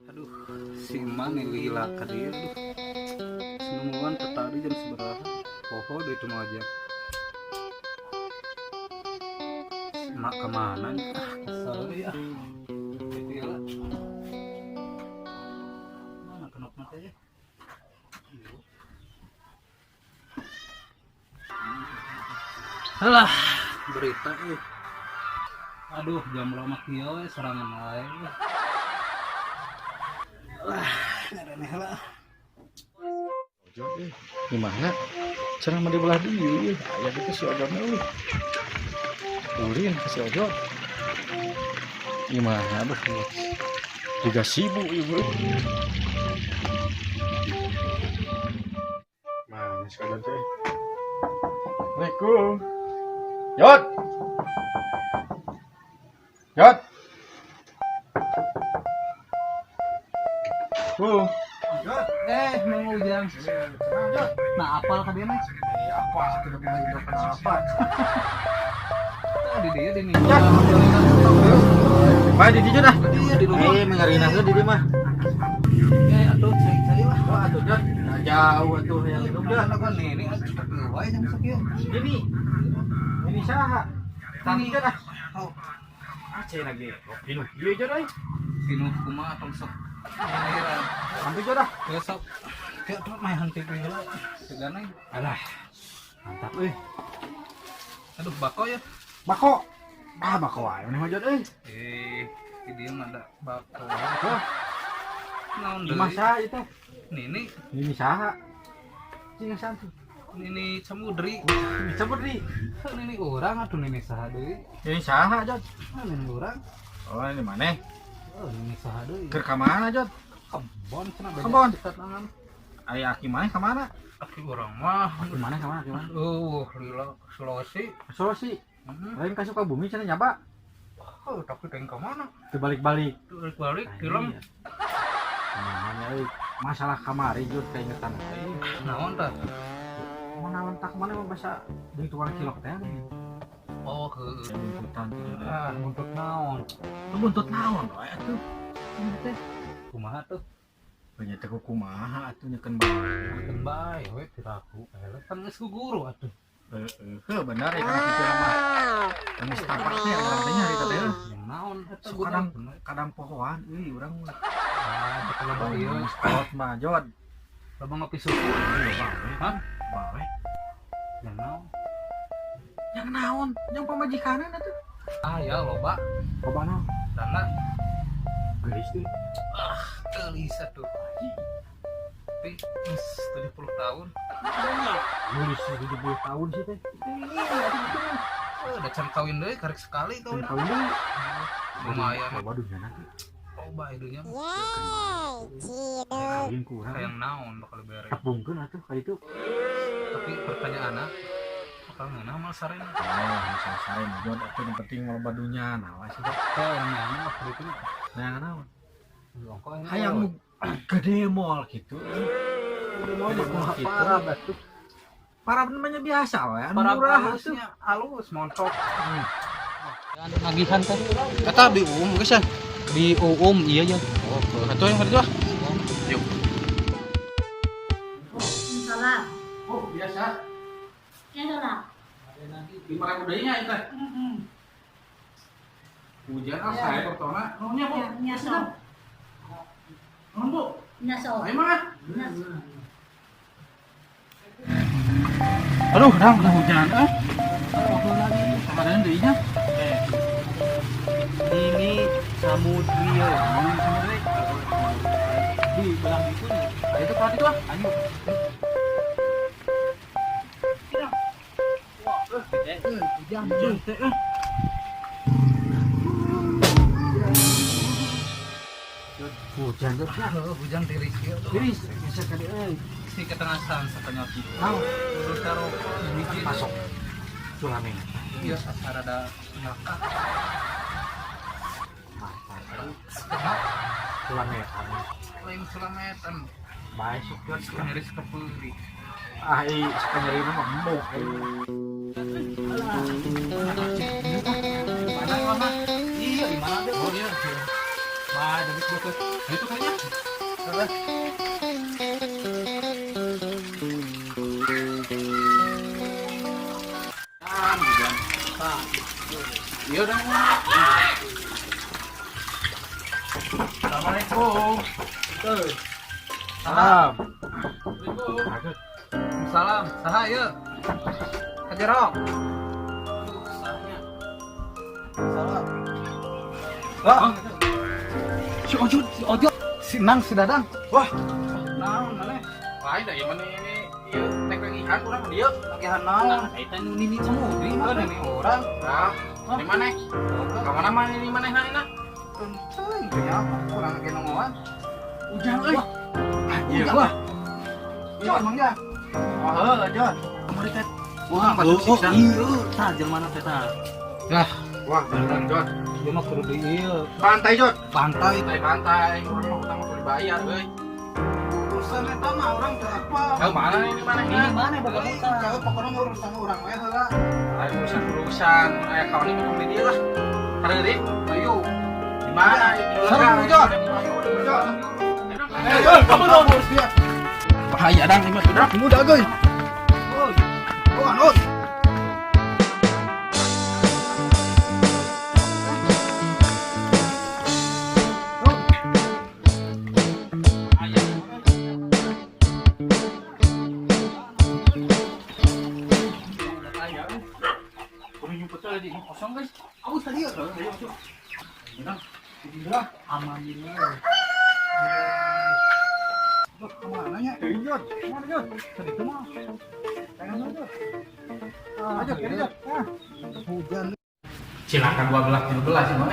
Aduh, si Iman nih lila ka dieu, aduh. Senumuan tadi jam sabaraha. Poho deui itu mah aja. Mak kemana nih? Ah, kesel ya. Itu ya lah. Mana kenapa teh? Alah, berita euy. Aduh, jam lama kieu we serangan wae. Lah, ngereneh lah. Ojol eh di mana? Cenah mah di belah dieu euy. Aya gitu si ojolna euy. Ulin ka si ojol. Gimana aduh. Juga sibuk ibu. Mana si ojol teh? Assalamualaikum. Yot. Yot. Bu. Eh, Mang Ujang. Nah, apal ka dieu mah? Apa tidak punya kenapa? Di dieu di nih. Bae di dieu dah. Iya, di rumah. Eh, mengarina di dieu mah. Eh, atuh cai-cai lah. Wah, atuh Jod. Nah, jauh atuh yang minum dah. Udah kan nih, ini atuh wae jam sakieu. Ini. Ini saha? Tani Jod ah. Oh, Ah, cai lagi. Pinuh ieu Jod euy. pinuh kumaha tong sok. Heran. Sampai Jod ah. Besok kayak tuh mah henteu teh heula. Segana. Alah. Mantap euy. Aduh, bako ya. Bako. Ah, bako wae mah Jod euy. Eh, di dieu mah ada bako. Hah, Naon deui? imah saha ieu teh? Nini, Ini saha? Cing santu. Nini Samudri. Ini sebut di. Nini urang atuh nini saha deui? Ini saha Jod? Ah, nini urang. Oh, ini maneh. Oh, nini saha deui? Keur ka mana Jod? Kebon cenah banyak Kebon. tangan. Aya aki maneh ka mana? Aki urang mah. Aki maneh ka mana? Aki maneh? Lila Sulawesi. Sulawesi. Heeh. Lain ka Sukabumi cenah nyaba. Oh, tapi teh ka mana? Teu balik-balik. Balik-balik film. Iya. Kumaha euy. Masalah kamari Jod kaingetan euy. Naon tah? Mau naon tak mana mah basa jeung tukang cilok teh nih. Oh, heueuh. Buntutan. Ah, buntut naon? Lu buntut naon wae atuh. Ini teh. Kumaha tuh? Banyak teh kumaha atuh nyekeun bae. Makan bae we tiraku. Eleh kan geus ku guru atuh. Heeh, heuh bener ya kana kitu mah. Geus tapak teh urang teh nya harita teh. Yang naon eta Sok kadang kadang pohoan euy urang mah. Ah, eta loba ieu. Geus kolot mah Jod. Loba ngopi susu. Hah? Bae. Yang naon? Yang naon? Yang pamajikanan atuh. Ah, ya loba. Loba naon? Dana Geulis teh. geulis atuh. Tapi geus 70 tahun. Geulis 70 tahun sih teh. Oh, udah can kawin deui karek sekali kawin. Kawin deui. Lumayan. Loba dunyana teh. Loba idunya. Kawin ku urang. Hayang naon bakal bere. Tepungkeun atuh ka ditu. Tapi pertanyaanna bakal ngeunah mal saren. Oh, masalah sare mah Jod atuh yang penting loba dunya naon sih teh. Teh urang neangan lah ka ditu nya. Nah, naon? Ongko ini. Hayang nu gede mall gitu. Gede mall mah gitu. Parah atuh. Parah namanya biasa we, anu Parah murah atuh. halusnya halus montok. Nagihan teh Eta di UUM geus ya. di UUM iya ya. Oh, atuh yang kerja. Yuk. Salah. Oh, biasa. Ya salah. 5.000 deui nya ieu teh. Hujan ah saya pertama. Nuhun Bu. Ya, nyasol. Nuhun Bu. Nyasol. Ayo mah. Nyasol. Aduh, dang hujan eh. Kemarin deui nya. Ini Samudri ya. Ngomongin sama deui. Di belah itu nih. Ayo tuh perhati tuh ah. Ayo. Hujan hujan teh eh. Hujan tuh. Hujan tiris ieu. Tiris bisa kali euy. Si ketengasan sakanyot. Naon? Kudu caroko hiji Masuk. Sulame. Iya, asa rada nyelekak. Mantap. Kenapa? Sulametan. Lain sulametan. Bae sok Jod. Suka nyeri sekepeuri. Ah, ih, suka nyeri mah embung euy. Mana mana? Iya, di mana deh? Oh, iya. Ah, jadi deket. Itu kayaknya. Hujan. Iya dong. Assalamualaikum. Salam. Assalamualaikum. Salam. Saha ieu? Kajerok. Salam. Wah. Si Ojod, si Ojod, si Nang, si Dadang. Wah. Naon maneh? Lain dah ya mana ini ieu tek tagihan urang dieu. Tagihan naon? Nah, eta nu nini Samudri mah. Ini orang. Nah, di mana? Ka mana mana ini manehna enak? Teuing teh apa kurang ge nongoan. Hujan euy. Iya wah. Iya emang ya. Wah, heuh, Jon. Kamari teh. Wah, Oh, oh, iya, tah jelema teh tah. Lah, wah beneran Jon. Ieu mah kudu di ieu. Pantai Jon. Pantai. Pantai pantai. Urang mah utang mah kudu dibayar euy. Urusan eta mah urang teu apa. Kau mana ini manehna? Ini mana boga utang? Kau pokoknya mah urusan urang we heula. Ayo urusan-urusan aya kawan ini di dieu lah. Kareurik, Ayo. di mana? Seru, Jon. Jon. Eh, Jon, kamu dong harus dia. Bahaya dang ini mah sudah. Muda guys. Oi. Oh, anu. Kudu nyumput teh di kosong guys. Aku tadi ya. Alhamdulillah. Alhamdulillah. Loh, kemana nya? Jod, kemana Jod? Tadi itu mah. Jangan Jod. Ah, Jod, kiri Jod. Ah. Hujan. Cilaka 12 13 sih mah.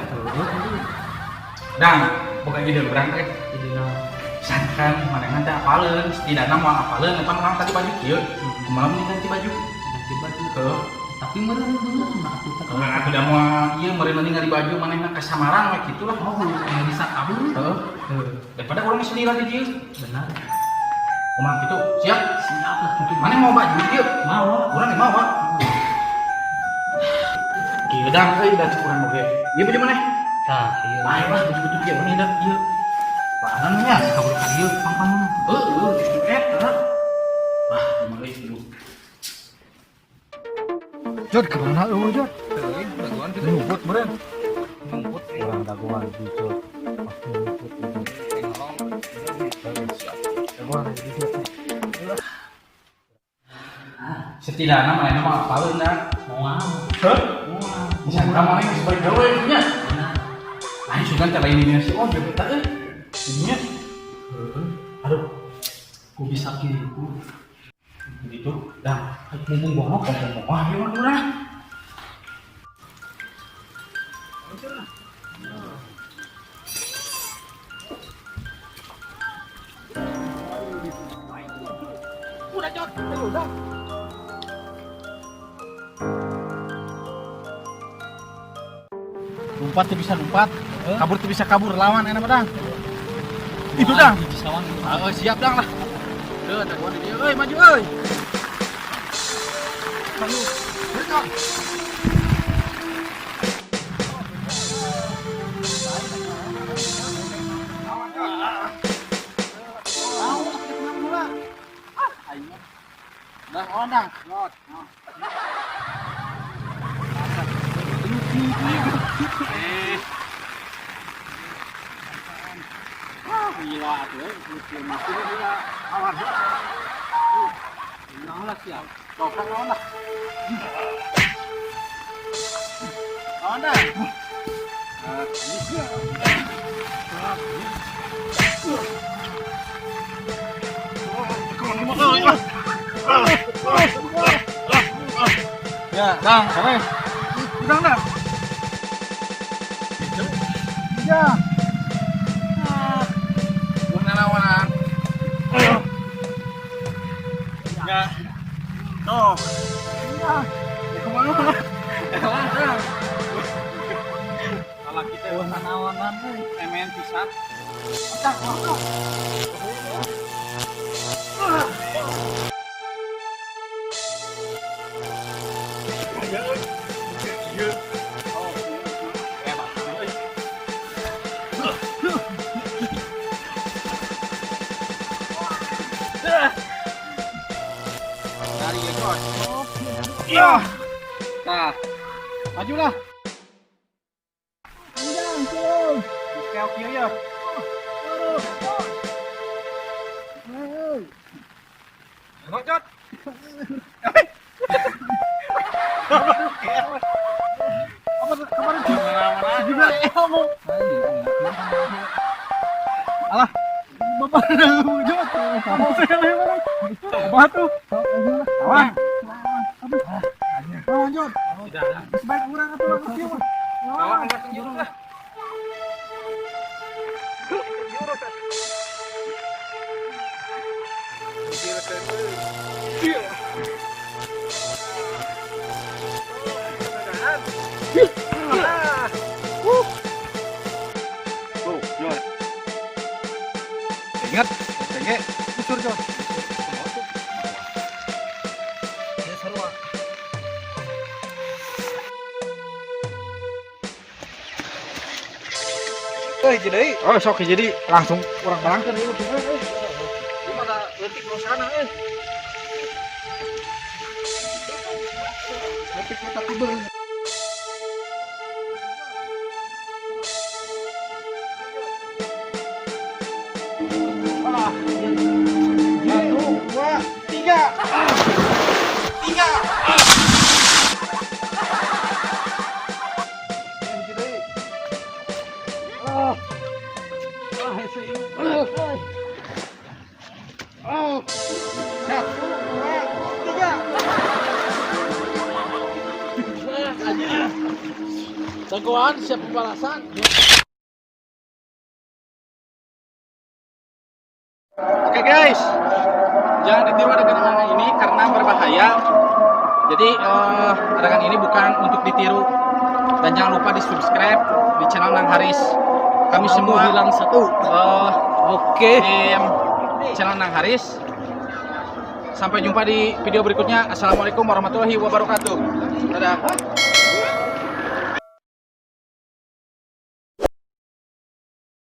Dang, bukan ide urang teh. Ide naon? Sangkan manehna teh apaleun, setidakna moal apaleun eta urang tadi baju kieu. Kumaha mun diganti baju? Ganti baju. Heuh. Tapi meureun bener mah atuh teh. Kalau aku udah mau ieu meureun ningali baju manehna kasamaran we kitu lah. Oh, nggak bisa kabur. Heuh. Daripada urang geus lila di dieu. Benar. Kumaha kitu? Siap? Siap lah. Maneh mau baju kieu? Mau. Urang ge mau, Pak. Kieu dang euy da cek urang oge. Ieu baju maneh? Tah, iya. Bae lah baju-baju kieu maneh da ieu. Apaan nya? Kabur ka dieu pang-pang. Heuh, justru eta. Wah, kumaha euy aduh. Jod kemana lu Jod? Teuing, dagoan kitu. Nyumput meureun. Nyumput. Urang dagoan di Jod. Pasti nyumput itu. Nolong. Dagoan di Jod. Setidaknya manehna mah apaleun da. Moal. Heuh? Moal. Bisa urang maneh geus balik gawe nya. Benar. Lain sugan teh lain ini si Ojo eta euy. Ininya. Heeh. Aduh, Ku bisa kieu. gitu. Dah, Mumpung bohong. ngomong wah ieu mah urang. Udah, Jod. Ayo, udah. Lompat tuh bisa lompat, kabur tuh bisa kabur, lawan enak dang. Itu dang. Bisa lawan. Ah, siap dang lah. Tuh, dagoan di dieu euy, maju euy. Maju. Bergerak. Dah, on dang. Not. Wah, gila atuh euy, lucu masih gila. Awan. Naon lah siap. Toprak lawan lah. Lawan dah. Ya, dang, sampai. Udang dah. Ya. Bukan lawanan. Ya. Tuh. Ya. Ya kemana? Salah kita Wah, nanaonan euy. emen pisan. Iya. Nah, majulah. Keok kieu ya. Jot. Apa kemarin juga ilmu. Alah, bapak jot. Batu. Alah. Lanjut. Sebaik urang atuh kieu mah. Lah. Tuh, Jot. Ingat, tenge, usur, Jot. Ya sarua. Eh, jadi. Oh, sok jadi langsung urang balangkeun ieu teh. Ieu mah leutik dosana euy. Leutik mah tapi beung. Satu, dua, tiga. Tiga. Hiji deui. Ah. Ah, hese ieu. Ah. Satu, dua, tiga. Jagoan siap pembalasan. Oke guys, jangan ditiru adegan ini karena berbahaya. Jadi adegan ini bukan untuk ditiru. Dan jangan lupa di subscribe di channel Nang Haris. Kami semua hilang satu. Oke. Tim channel Nang Haris. Sampai jumpa di video berikutnya. Assalamualaikum warahmatullahi wabarakatuh. Dadah.